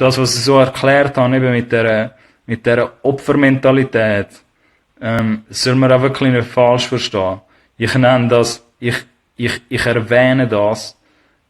das, was ich so erklärt habe, eben mit der Opfermentalität, soll man auch wirklich nicht falsch verstehen. Ich nenne das, ich erwähne das,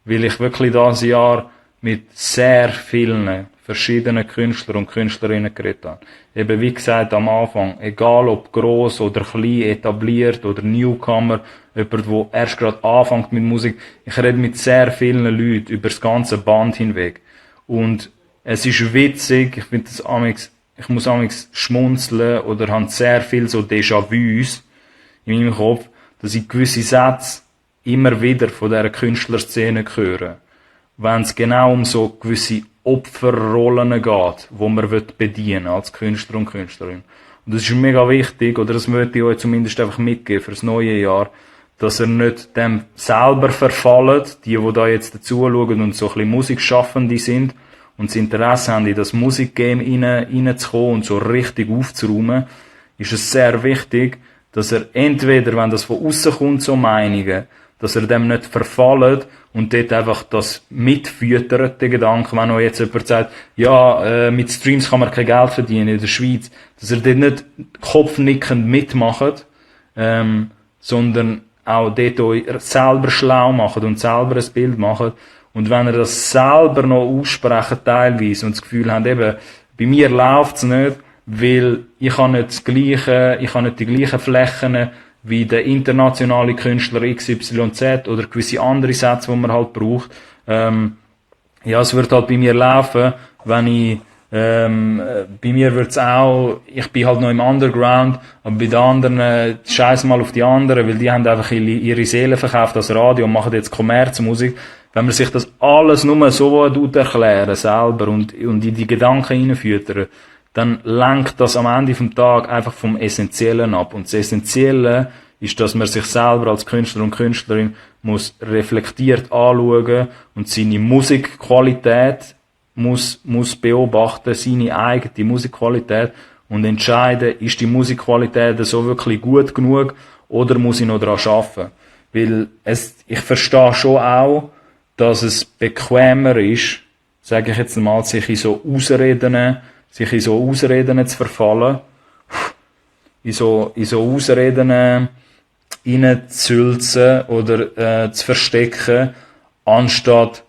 weil ich wirklich das Jahr mit sehr vielen verschiedenen Künstlern und Künstlerinnen geredet habe. Eben wie gesagt am Anfang, egal ob gross oder klein, etabliert oder Newcomer, jemand, der erst gerade anfängt mit Musik, ich rede mit sehr vielen Leuten über das ganze Band hinweg. Und es ist witzig, ich finde das ich muss amigs schmunzeln oder habe sehr viel so Déjà-vus in meinem Kopf, dass ich gewisse Sätze immer wieder von dieser Künstlerszene höre. Wenn es genau um so gewisse Opferrollen geht, wo man bedienen als Künstler und Künstlerin. Und das ist mega wichtig, oder das möchte ich euch zumindest einfach mitgeben für das neue Jahr, dass ihr nicht dem selber verfallt, die da jetzt dazuschauen und so ein bisschen Musikschaffende sind und das Interesse haben, in das Musikgame reinzukommen und so richtig aufzuräumen, ist es sehr wichtig, dass er entweder, wenn das von außen kommt, so Meinungen, dass er dem nicht verfallt und dort einfach das mitfüttert, den Gedanken, wenn euch jetzt jemand sagt, ja, mit Streams kann man kein Geld verdienen in der Schweiz, dass er dort nicht kopfnickend mitmacht, sondern auch dort euch selber schlau macht und selber ein Bild macht. Und wenn ihr das selber noch aussprecht teilweise und das Gefühl habt, eben, bei mir läuft's nicht, weil ich habe nicht die gleichen Flächen wie der internationale Künstler XYZ oder gewisse andere Sätze, die man halt braucht. Ja, es wird halt bei mir laufen, wenn ich, bei mir wird's auch, ich bin halt noch im Underground, aber bei den anderen, scheiß mal auf die anderen, weil die haben einfach ihre Seele verkauft als Radio und machen jetzt Kommerzmusik. Wenn man sich das alles nur so erklären selber und in die Gedanken hineinfüttern, dann lenkt das am Ende vom Tag einfach vom Essentiellen ab. Und das Essentielle ist, dass man sich selber als Künstler und Künstlerin muss reflektiert anschauen und seine Musikqualität muss beobachten, seine eigene Musikqualität und entscheiden, ist die Musikqualität so wirklich gut genug oder muss ich noch daran arbeiten? Weil ich verstehe schon auch, dass es bequemer ist, sage ich jetzt mal, sich in so Ausreden zu verfallen, in so Ausreden reinzusülzen oder zu verstecken, anstatt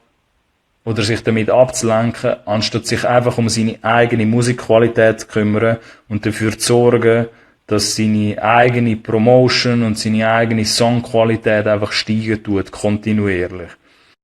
oder sich damit abzulenken, anstatt sich einfach um seine eigene Musikqualität zu kümmern und dafür zu sorgen, dass seine eigene Promotion und seine eigene Songqualität einfach steigen tut, kontinuierlich.